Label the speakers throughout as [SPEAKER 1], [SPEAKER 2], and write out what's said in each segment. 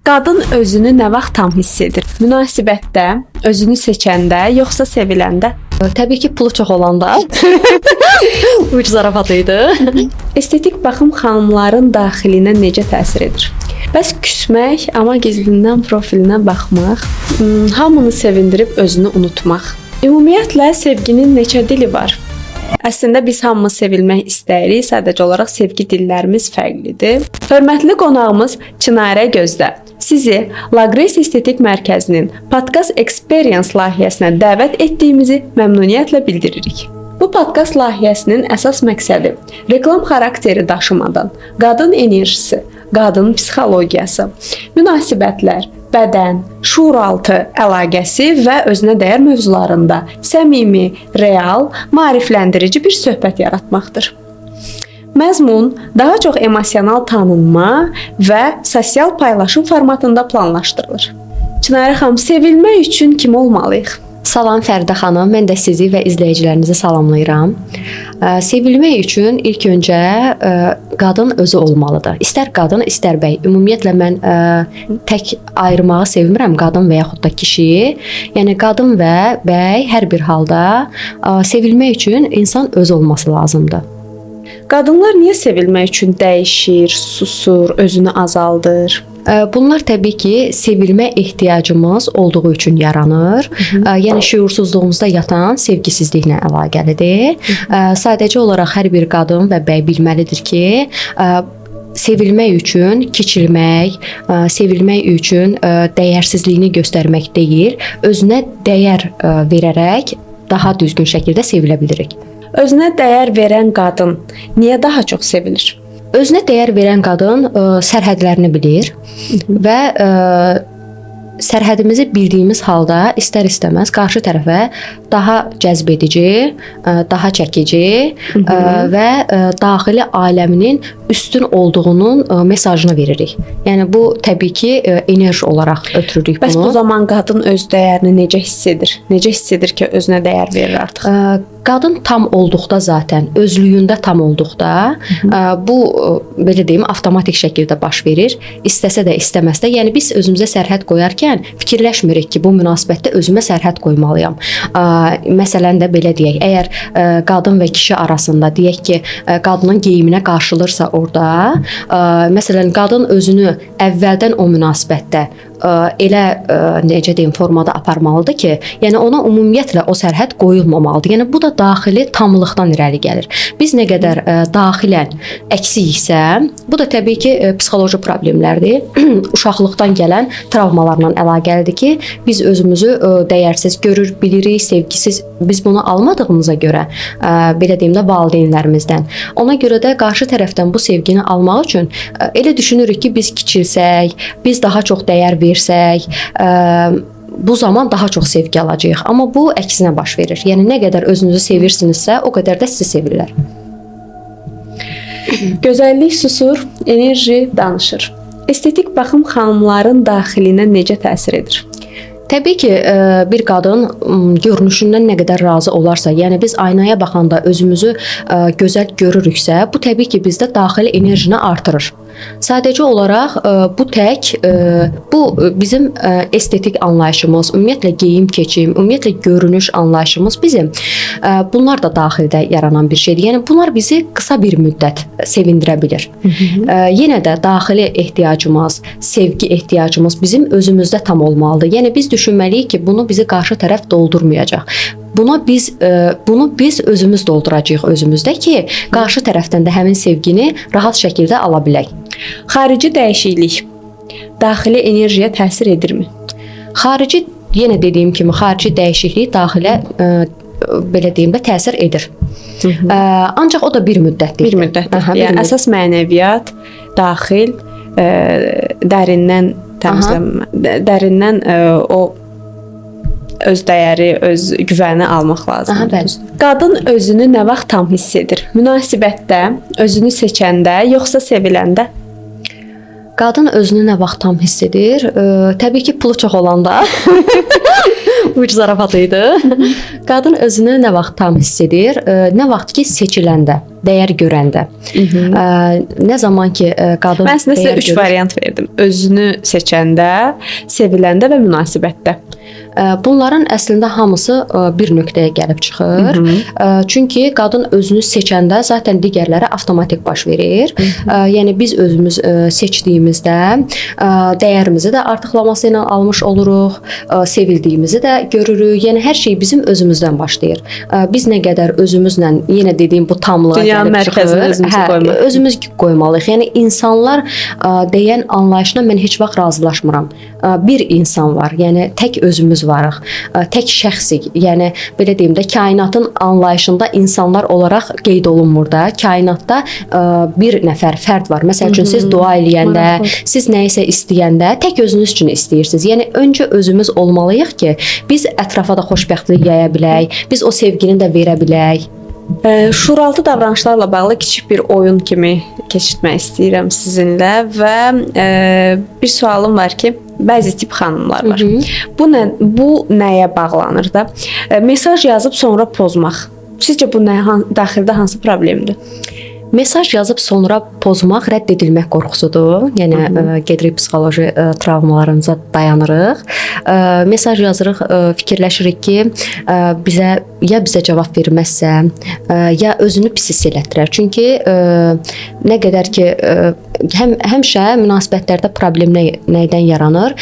[SPEAKER 1] Qadın özünü nə vaxt tam hiss edir? Münasibətdə, özünü seçəndə, yoxsa seviləndə?
[SPEAKER 2] Təbii ki, pulu çox olanda. Bu zarafat idi.
[SPEAKER 1] Estetik baxım xanımların daxilinə necə təsir edir? Bəs küsmək, amma gizlindən profilinə baxmaq, hamını sevindirib özünü unutmaq. Ümumiyyətlə sevginin neçə dili var? Əslində biz hamımız sevilmək istəyirik, sadəcə olaraq sevgi dillərimiz fərqlidir. Hörmətli qonağımız Çinarə Gözdə, sizi Lagres Estetik Mərkəzinin Podcast Experience layihəsinə dəvət etdiyimizi məmnuniyyətlə bildiririk. Bu podkast layihəsinin əsas məqsədi reklam xarakteri daşımadan qadın enerjisi, qadın psixologiyası, münasibətlər, bədən, şuuraltı əlaqəsi və özünə dəyər mövzularında səmimi, real, maarifləndirici bir söhbət yaratmaqdır. Məzmun daha çox emosional tanınma və sosial paylaşım formatında planlaşdırılır. Çinarə xanım, sevilmək üçün kim olmalıyıq?
[SPEAKER 2] Salam Fərdə xanım, mən də sizi və izləyicilərinizi salamlayıram. Sevilmək üçün ilk öncə qadın özü olmalıdır. İstər qadın, istər bəy. Ümumiyyətlə mən tək ayırmağı sevmirəm qadın və yaxud da kişiyi. Yəni qadın və bəy hər bir halda sevilmək üçün insan özü olması lazımdır.
[SPEAKER 1] Qadınlar niyə sevilmək üçün dəyişir, susur, özünü azaldır?
[SPEAKER 2] Bunlar təbii ki, sevilmə ehtiyacımız olduğu üçün yaranır. Yəni şüursuzluğumuzda yatan sevgisizliklə əlaqəlidir. Sadəcə olaraq hər bir qadın və bəy bilməlidir ki, sevilmək üçün kiçilmək, sevilmək üçün dəyərsizliyini göstərmək deyil, özünə dəyər verərək daha düzgün şəkildə sevilə bilirik.
[SPEAKER 1] Özünə dəyər verən qadın niyə daha çox sevilir?
[SPEAKER 2] Özünə dəyər verən qadın sərhədlərini bilir və sərhədimizi bildiyimiz halda istər-istəməz qarşı tərəfə daha cəzbedici, daha çəkici və daxili aləminin üstün olduğunun mesajını veririk. Yəni bu təbii ki, enerji olaraq ötürürük
[SPEAKER 1] bunu.
[SPEAKER 2] Bəs
[SPEAKER 1] bu zaman qadın öz dəyərini necə hiss edir? Necə hiss edir ki, özünə dəyər verir artıq?
[SPEAKER 2] Qadın tam olduqda zaten, özlüyündə tam olduqda, bu belə deyim, avtomatik şəkildə baş verir. İstəsə də, istəməsə də. Yəni biz özümüzə sərhəd qoyarkən fikirləşmirik ki, bu münasibətdə özümə sərhəd qoymalıyam. Məsələn də belə deyək, əgər qadın və kişi arasında deyək ki, qadının geyiminə qarşılırsa orada, məsələn qadın özünü əvvəldən o münasibətdə elə necə deyim, formada aparmalıdır ki, yəni ona ümumiyyətlə o sərhəd qoyulmamalıdır. Yəni bu da daxili tamlıqdan irəli gəlir. Biz nə qədər daxilən əksiksə, bu da təbii ki, psixoloji problemlərdir. Uşaqlıqdan gələn travmalarla əlaqəlidir ki, biz özümüzü dəyərsiz görür, bilirik, sevgisiz. Biz bunu almadığımıza görə, belə deyim də, valideynlərimizdən. Ona görə də qarşı tərəfdən bu sevgini almaq üçün elə düşünürük ki, biz kiçilsək, biz daha çox dəyər versək, bu zaman daha çox sevgi alacağıq. Amma bu əksinə baş verir. Yəni nə qədər özünüzü sevirsinizsə, o qədər də sizi sevirlər.
[SPEAKER 1] Gözəllik susur, enerji danışır. Estetik baxım xanımların daxilinə necə təsir edir?
[SPEAKER 2] Təbii ki, bir qadın görünüşündən nə qədər razı olarsa, yəni biz aynaya baxanda özümüzü gözəl görürüksə, bu təbii ki, bizdə daxili enerjini artırır. Sadəcə olaraq bu tək, bu bizim estetik anlayışımız, ümumiyyətlə geyim keçim, ümumiyyətlə görünüş anlayışımız bizim, bunlar da daxildə yaranan bir şeydir. Yəni bunlar bizi qısa bir müddət sevindirə bilir. Yenə də daxili ehtiyacımız, sevgi ehtiyacımız bizim özümüzdə tam olmalıdır. Yəni biz düşünməliyik ki, bunu bizi qarşı tərəf doldurmayacaq. Buna biz bunu biz özümüz dolduracağıq özümüzdə ki, qarşı tərəfdən də həmin sevgini rahat şəkildə ala bilək.
[SPEAKER 1] Xarici dəyişiklik daxili enerjiyə təsir edirmi?
[SPEAKER 2] Xarici, yenə dediyim kimi, xarici dəyişiklik daxilə belə deyim də təsir edir. Ancaq o da bir müddətlikdir.
[SPEAKER 1] Bir müddətlikdir. Yəni əsas mənəviyyat daxil dərindən təmizlənmə, dərindən o öz dəyəri, öz güvəni almaq lazımdır.
[SPEAKER 2] Aha,
[SPEAKER 1] qadın özünü nə vaxt tam hiss edir? Münasibətdə, özünü seçəndə, yoxsa seviləndə?
[SPEAKER 2] Qadın özünü nə vaxt tam hiss edir? Təbii ki, pulu çox olanda. Bu zarafat idi. Qadın özünü nə vaxt tam hiss edir? Nə vaxt ki seçiləndə, dəyər görəndə. Nə zaman ki qadın
[SPEAKER 1] Mən əslində sizə
[SPEAKER 2] dəyər
[SPEAKER 1] 3
[SPEAKER 2] görür-
[SPEAKER 1] variant verdim. Özünü seçəndə, seviləndə və münasibətdə.
[SPEAKER 2] Bunların əslində hamısı bir nöqtəyə gəlib çıxır. Çünki qadın özünü seçəndə zaten digərləri avtomatik baş verir. Yəni biz özümüz seçdiyimizdə dəyərimizi də artıqlaması ilə almış oluruq, sevildiyimizi də görürük. Yəni hər şey bizim özümüzdən başlayır. Biz nə qədər özümüzlə, yenə dediyim bu tamlığa
[SPEAKER 1] Dünyanın
[SPEAKER 2] gəlib
[SPEAKER 1] mərkəzinə
[SPEAKER 2] çıxır.
[SPEAKER 1] özümüzü qoymaq.
[SPEAKER 2] Özümüz qoymalıyıq. Yəni insanlar deyən anlayışına mən heç vaxt razılaşmıram. Bir insan var. Yəni tək özümüz varıq. Tək şəxsik. Yəni belə deyim də, kainatın anlayışında insanlar olaraq qeyd olunmur da. Kainatda bir nəfər fərd var. Məsəl üçün siz dua eləyəndə, siz nəyisə istəyəndə tək özünüz üçün istəyirsiniz. Yəni öncə özümüz olmalıyıq ki, biz ətrafa da xoşbəxtlik yaya bilək, biz o sevgini də verə bilək.
[SPEAKER 1] Şuuraltı davranışlarla bağlı kiçik bir oyun kimi keçirtmək istəyirəm sizinlə və bir sualım var ki, bəzi tip xanımlar var. Bu nəyə bağlanır da? Mesaj yazıb sonra pozmaq. Sizcə bu nə daxildə hansı problemdir?
[SPEAKER 2] Mesaj yazıb sonra pozmaq rədd edilmək qorxusudur. Yəni gedirik psixoloji travmalarımıza dayanırıq. Mesaj yazırıq, fikirləşirik ki, bizə cavab verməzsə, ya özünü pis hiss elətdirər. Çünki nə qədər ki həmişə münasibətlərdə problem nədən yaranır?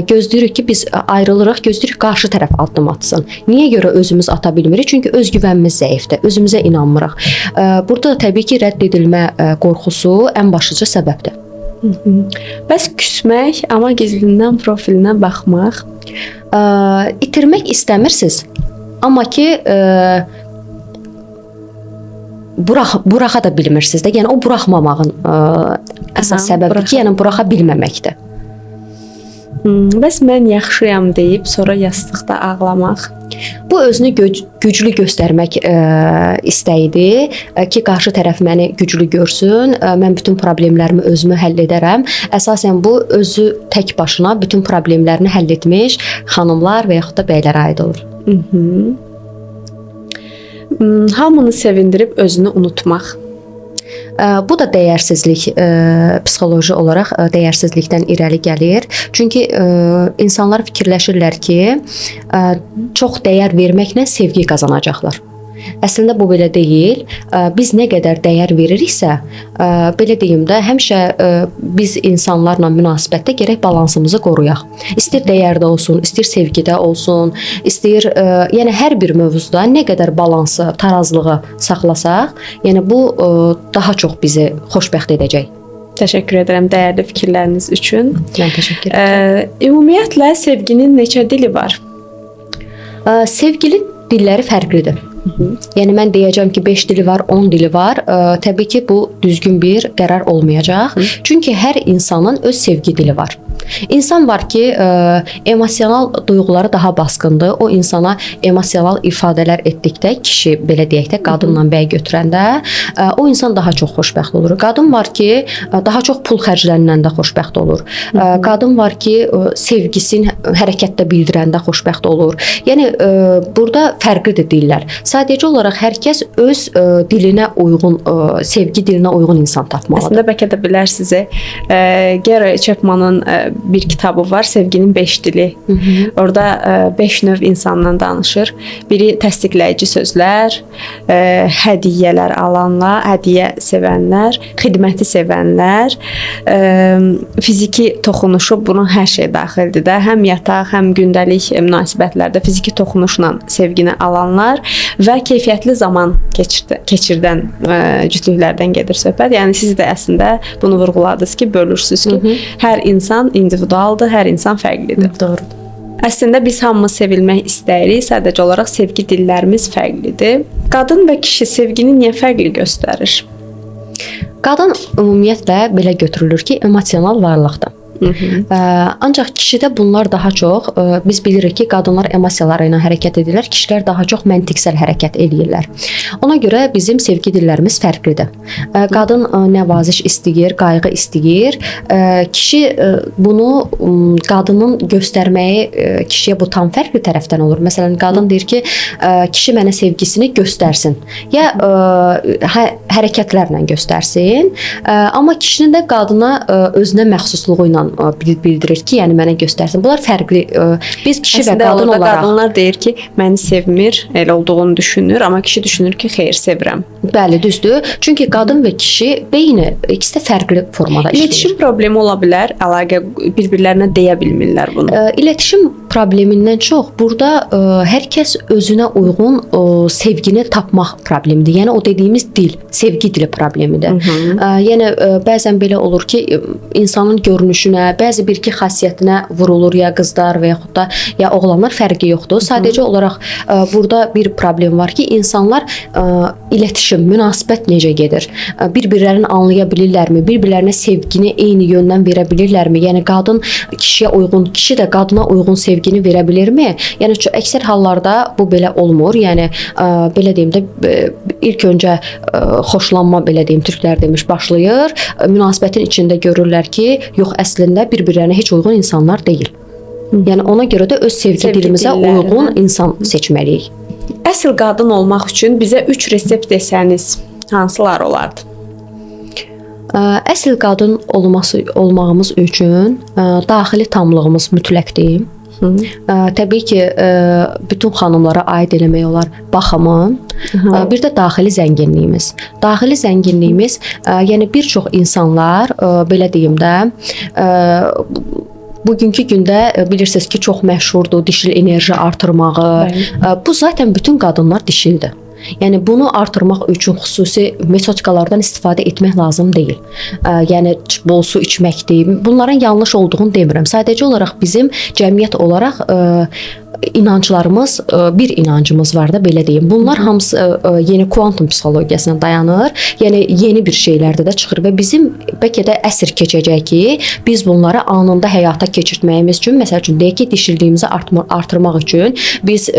[SPEAKER 2] Gözləyirik ki, biz ayrılırıq, gözləyirik qarşı tərəf addım atsın. Niyə görə özümüz ata bilmirik? Çünki özgüvənimiz zəifdir, özümüzə inanmırıq. Burada da təbii ki, rədd edilmə qorxusu ən başlıca səbəbdir.
[SPEAKER 1] Bəs küsmək, amma gizlindən profilinə baxmaq?
[SPEAKER 2] İtirmək istəmirsiniz, amma ki buraxa da bilmirsiniz də. Yəni o buraxmamağın əsas səbəbidir ki, yəni buraxa bilməməkdir.
[SPEAKER 1] Bəs mən yaxşıyam deyib sonra yastıqda ağlamaq?
[SPEAKER 2] Bu özünü güclü göstərmək istəyidir ki, qarşı tərəf məni güclü görsün, mən bütün problemlərimi özümü həll edərəm. Əsasən bu özü tək başına bütün problemlərini həll etmiş xanımlar və yaxud da bəylərə aid olur.
[SPEAKER 1] Hamını sevindirib özünü unutmaq.
[SPEAKER 2] Bu da dəyərsizlik, psixoloji olaraq dəyərsizlikdən irəli gəlir. Çünki insanlar fikirləşirlər ki, çox dəyər verməklə sevgi qazanacaqlar. Əslində bu belə deyil. Biz nə qədər dəyər veririksə, belə deyim də, həmişə biz insanlarla münasibətdə gərək balansımızı qoruyaq. İstəyir dəyərdə olsun, istəyir sevgidə olsun, istəyir, yəni hər bir mövzuda nə qədər balansı, tarazlığı saxlasaq, yəni bu daha çox bizi xoşbəxt edəcək.
[SPEAKER 1] Təşəkkür edirəm dəyərli fikirləriniz üçün.
[SPEAKER 2] Mən təşəkkür edirəm.
[SPEAKER 1] Ümumiyyətlə sevginin neçə dili var?
[SPEAKER 2] Sevginin dilləri fərqlidir. Yəni mən deyəcəm ki, 5 dili var, 10 dili var. Təbii ki, bu düzgün bir qərar olmayacaq. Çünki hər insanın öz sevgi dili var. İnsan var ki, emosional duyğuları daha basqındır. O insana emosional ifadələr etdikdə, kişi belə deyək də, qadınla bəy götürəndə, o insan daha çox xoşbəxt olur. Qadın var ki, daha çox pul xərcləniləndə xoşbəxt olur. Qadın var ki, sevgisini hərəkətdə bildirəndə xoşbəxt olur. Yəni burada fərqlidir dillər. Sadəcə olaraq hər kəs öz dilinə uyğun, sevgi dilinə uyğun insan tapmalıdır.
[SPEAKER 1] Əslində bəlkə də bilərsiniz, Gary Chapman'ın bir kitabı var, Sevginin 5 dili. Orada 5 növ insandan danışır. Biri təsdiqləyici sözlər, hədiyyələr alanlar, hədiyyə sevənlər, xidməti sevənlər, fiziki toxunuşu, bunun hər şey daxildir də. Həm yataq, həm gündəlik münasibətlərdə fiziki toxunuşla sevgini alanlar və keyfiyyətli zaman keçirdən cütlüklərdən gedir söhbət. Yəni siz də əslində bunu vurğuladınız ki, bölürsünüz ki, hər insan individualdır, hər insan fərqlidir.
[SPEAKER 2] Doğrudur.
[SPEAKER 1] Əslində biz hamımız sevilmək istəyirik, sadəcə olaraq sevgi dillərimiz fərqlidir. Qadın və kişi sevgini niyə fərqli göstərir?
[SPEAKER 2] Qadın ümumiyyətlə belə götürülür ki, emosional varlıqdır. Ancaq kişidə bunlar daha çox, biz bilirik ki, qadınlar emosiyaları ilə hərəkət edirlər, kişilər daha çox məntiqsəl hərəkət eləyirlər. Ona görə bizim sevgi dillərimiz fərqlidir. Qadın nəvaziş istəyir, qayğı istəyir. Kişi bunu qadının göstərməyi kişiyə bu tam fərqli tərəfdən olur. Məsələn, qadın deyir ki, kişi mənə sevgisini göstərsin. Ya hərəkətlərlə göstərsin, amma kişinin də qadına özünə məxsusluğu ilə bildirir ki, yəni mənə göstərsin. Bunlar fərqli. Biz kişi
[SPEAKER 1] Əslində,
[SPEAKER 2] və qadın
[SPEAKER 1] orada
[SPEAKER 2] olaraq
[SPEAKER 1] qadınlar deyir ki, məni sevmir, elə olduğunu düşünür, amma kişi düşünür ki, xeyr, sevirəm.
[SPEAKER 2] Bəli, düzdür. Çünki qadın və kişi beyni ikisi də fərqli formada işləyir.
[SPEAKER 1] İletişim problemi ola bilər, əlaqə bir-birlərinə deyə bilmirlər bunu.
[SPEAKER 2] İletişim problemindən çox burada hər kəs özünə uyğun sevgini tapmaq problemidir. Yəni o dediyimiz dil, sevgi dili problemidir. Yəni bəzən belə olur ki, insanın görünüşünə, bəzi bir-iki xasiyyətinə vurulur ya qızlar və yaxud da ya oğlanlar, fərqi yoxdur. Sadəcə olaraq burada bir problem var ki, insanlar iletişim, münasibət necə gedir? Bir-birlərini anlaya bilirlərmi? Bir-birlərinə sevgini eyni yöndən verə bilirlərmi? Yəni qadın kişiyə uyğun, kişi də qadına uyğun sevgini verə bilirmi? Yəni əksər hallarda bu belə olmur. Yəni belə deyim də, ilk öncə xoşlanma, belə deyim, türklər demiş, başlayır. Münasibətin içində görürlər ki, yox, əslində bir-birlərinə heç uyğun insanlar deyil. Yəni ona görə də öz sevgi dilimizə uyğun insan seçməliyik.
[SPEAKER 1] Əsl qadın olmaq üçün bizə 3 resept desəniz, hansılar olardı?
[SPEAKER 2] Əsl qadın olmağımız üçün daxili tamlığımız mütləqdir. Təbii ki, bütün xanımlara aid eləmək olar baxımın, bir də daxili zənginliyimiz. Daxili zənginliyimiz, yəni bir çox insanlar, belə deyim də, bugünkü gündə bilirsiniz ki, çox məşhurdur dişil enerji artırmağı. Bəli. Bu zaten bütün qadınlar dişildir. Yəni bunu artırmaq üçün xüsusi metodikalardan istifadə etmək lazım deyil. Yəni bol su içməkdir. Bunların yanlış olduğunu demirəm. Sadəcə olaraq bizim cəmiyyət olaraq inanclarımız, bir inancımız var da, belə deyim. Bunlar hamısı yeni kuantum psixologiyasına dayanır. Yəni yeni bir şeylərdə də çıxır və bizim bəlkə də əsr keçəcək ki, biz bunları anında həyata keçirtməyimiz üçün, məsəl üçün deyək ki, dişilliyimizi artırmaq üçün biz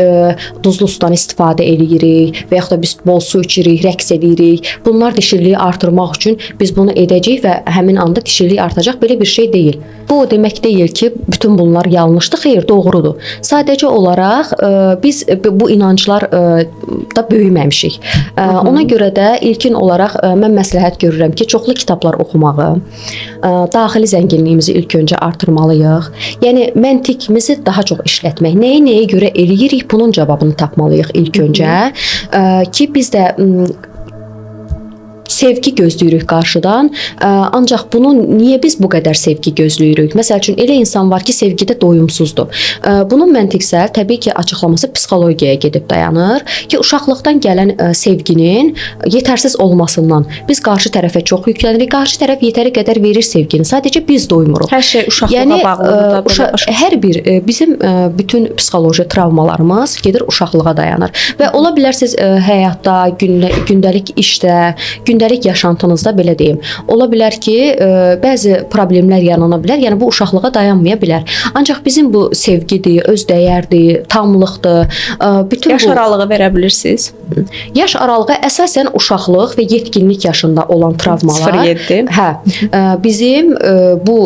[SPEAKER 2] duzlu sudan istifadə eləyirik və yaxud da biz bol su içirik, rəqs eləyirik. Bunlar dişilliyi artırmaq üçün biz bunu edəcəyik və həmin anda dişillik artacaq. Belə bir şey deyil. Bu o demək deyil ki, bütün bunlar yanlışdır. Xeyr, doğrudur. Sadəcə olaraq biz bu inanclar da böyüməmişik. Ona görə də ilkin olaraq mən məsləhət görürəm ki, çoxlu kitablar oxumağı, daxili zənginliyimizi ilk öncə artırmalıyıq. Yəni məntiqimizi daha çox işlətmək. Nəyi nəyə görə eləyirik, bunun cavabını tapmalıyıq ilk öncə. Ki biz də sevgi gözləyirik qarşıdan. Ancaq bunu niyə biz bu qədər sevgi gözləyirik? Məsəl üçün elə insan var ki, sevgidə doyumsuzdur. Bunun məntiqsəl təbii ki, açıqlaması psixologiyaya gedib dayanır ki, uşaqlıqdan gələn sevginin yetərsiz olmasından biz qarşı tərəfə çox yüklənirik. Qarşı tərəf yetəri qədər verir sevgini. Sadəcə biz doymuruq.
[SPEAKER 1] Hər şey uşaqlığa
[SPEAKER 2] Yəni
[SPEAKER 1] bağlıdır da,
[SPEAKER 2] hər bir bizim bütün psixoloji travmalarımız gedir uşaqlığa dayanır. Və ola bilər siz həyatda, gündəlik işdə, gündəlik yaşantınızda belə deyim, ola bilər ki, bəzi problemlər yarana bilər. Yəni bu uşaqlığa dayanmaya bilər. Ancaq bizim bu sevgidir, öz dəyərdir, tamlıqdır, bütün
[SPEAKER 1] Yaş aralığı verə bilirsiniz?
[SPEAKER 2] Yaş aralığı əsasən uşaqlıq və yetkinlik yaşında olan travmalar.
[SPEAKER 1] 0-7.
[SPEAKER 2] Hə, bizim bu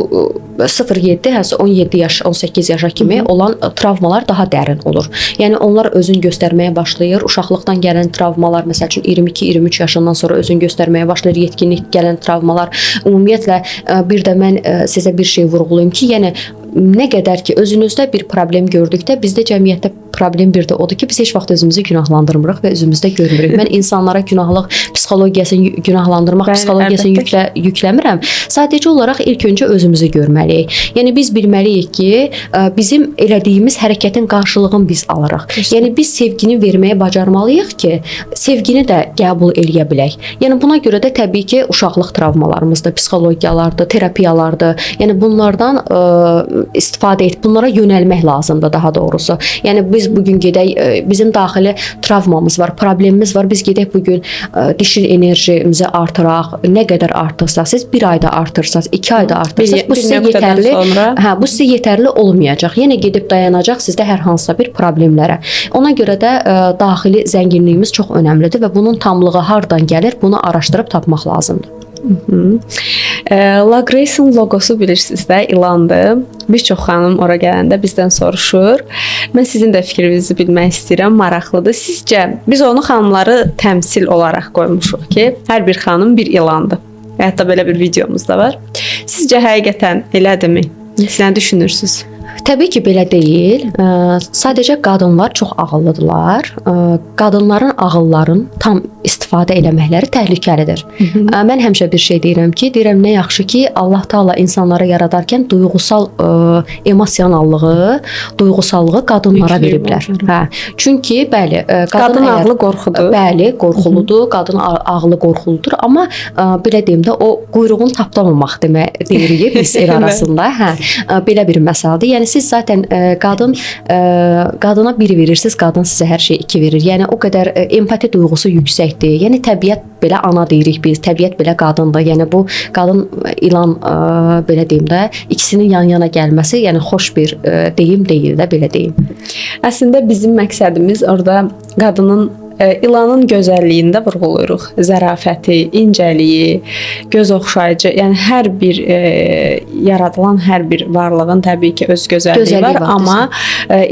[SPEAKER 2] 0-7, hətta 17 yaş, 18 yaşa kimi olan travmalar daha dərin olur. Yəni onlar özünü göstərməyə başlayır. Uşaqlıqdan gələn travmalar, məsəl üçün 22-23 yaşından sonra özünü göstərməyə başlayır. Yetkinlik gələn travmalar. Ümumiyyətlə bir də mən sizə bir şey vurğulayım ki, yəni nə qədər ki özünüzdə bir problem gördükdə, bizdə cəmiyyətdə problem bir də odur ki, biz heç vaxt özümüzü günahlandırmırıq və özümüzdə görmürük. Mən insanlara günahlıq psixologiyasını günahlandırmaq psixologiyasını yükləmirəm. Sadəcə olaraq ilk öncə özümüzü görməliyik. Yəni biz bilməliyik ki, bizim elədiyimiz hərəkətin qarşılığını biz alırıq. Yəni biz sevgini verməyə bacarmalıyıq ki, sevgini də qəbul eləyə bilək. Yəni buna görə də təbii ki, uşaqlıq travmalarımızda, psixologiyalardır, terapiyalardır. Yəni bunlardan istifadə et, bunlara yönəlmək lazımdır daha doğrusu. Yəni biz Biz bu gün gedək, bizim daxili travmamız var, problemimiz var. Biz gedək bu gün dişil enerjimizi artıraq. Nə qədər artırsaq, siz bir ayda artırsaz, 2 ayda artırsaz, bu sizə yetərli
[SPEAKER 1] sonra.
[SPEAKER 2] Hə, bu sizə yetərli olmayacaq. Yenə gedib dayanacaq sizdə hər hansısa bir problemlərə. Ona görə də daxili zənginliyimiz çox önəmlidir və bunun tamlığı hardan gəlir, bunu araşdırıb tapmaq lazımdır.
[SPEAKER 1] La Grace-in loqosu bilirsiniz də, ilandır. Bir çox xanım ora gələndə bizdən soruşur. Mən sizin də fikrinizi bilmək istəyirəm, maraqlıdır. Sizcə biz onu xanımları təmsil olaraq qoymuşuq ki, hər bir xanım bir ilandır. Hətta belə bir videomuz da var. Sizcə həqiqətən elədimi? Siz nə düşünürsüz?
[SPEAKER 2] Təbii ki, belə deyil. Sadəcə qadınlar çox ağıllıdırlar. Qadınların ağılların tam istifadə eləməkləri təhlükəlidir. Mən həmişə bir şey deyirəm ki, deyirəm nə yaxşı ki, Allah Taala insanları yaradarkən duyğusal emosionallığı, duyğusallığı qadınlara veriblər. Hə. Çünki bəli,
[SPEAKER 1] qadın ağlı qorxudur.
[SPEAKER 2] Bəli, qorxuludur. Qadın ağlı qorxuludur, amma belə deyim də, o quyruğunu tapdamamaq demək deyirik biz el arasında. Hə, belə bir məsələdir. Yəni siz zaten qadın qadına bir verirsiniz, qadın sizə hər şeyi iki verir. Yəni o qədər empati duyğusu yüksəkdir. Yəni təbiət belə ana deyirik biz, təbiət belə qadındır. Yəni bu qadın ilan belə deyim də, ikisinin yan-yana gəlməsi, yəni xoş bir deyim deyil də, belə deyim.
[SPEAKER 1] Əslində bizim məqsədimiz orada qadının ilanın gözəlliyində vurğulayırıq. Zərafəti, incəliyi, göz oxşayıcı, yəni hər bir yaradılan hər bir varlığın təbii ki öz gözəlliyi var, amma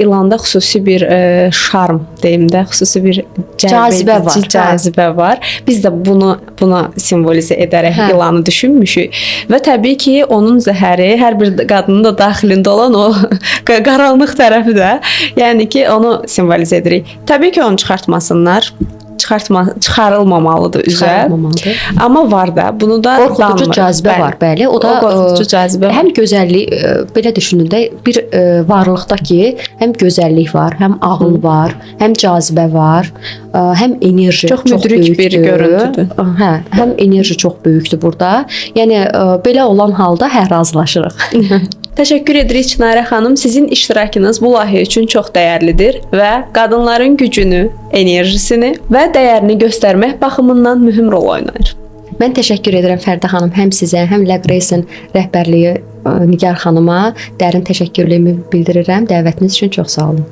[SPEAKER 1] ilanda xüsusi bir şarm deyim də, xüsusi bir
[SPEAKER 2] cazibə var.
[SPEAKER 1] Cazibə var. Biz də bunu buna simvolizə edərək ilanı düşünmüşük və təbii ki onun zəhəri hər bir qadının da daxilində olan o qaranlıq tərəfi də, yəni ki onu simvolizə edirik. Təbii ki onu çıxartmasınlar. Çıxarılmamalıdır üzə.
[SPEAKER 2] Çıxarılmamalıdır.
[SPEAKER 1] Amma var da, bunu da
[SPEAKER 2] qorxuducu cazibə var, bəli. O da
[SPEAKER 1] o qorxuducu cazibə.
[SPEAKER 2] Həm gözəllik, belə düşünün də, bir varlıqda ki, həm gözəllik var, həm ağıl var, həm cazibə var, həm enerji
[SPEAKER 1] çox müdrik bir görüntüdür.
[SPEAKER 2] Hə, həm enerji çox böyükdür burada. Yəni belə olan halda hə razılaşırıq.
[SPEAKER 1] Təşəkkür edirik Çinarə xanım. Sizin iştirakınız bu layihə üçün çox dəyərlidir və qadınların gücünü, enerjisini və dəyərini göstərmək baxımından mühüm rol oynayır.
[SPEAKER 2] Mən təşəkkür edirəm Fərdə xanım, həm sizə, həm La Grace-in rəhbərliyi Nigar xanıma dərin təşəkkürlərimi bildirirəm. Dəvətiniz üçün çox sağ olun.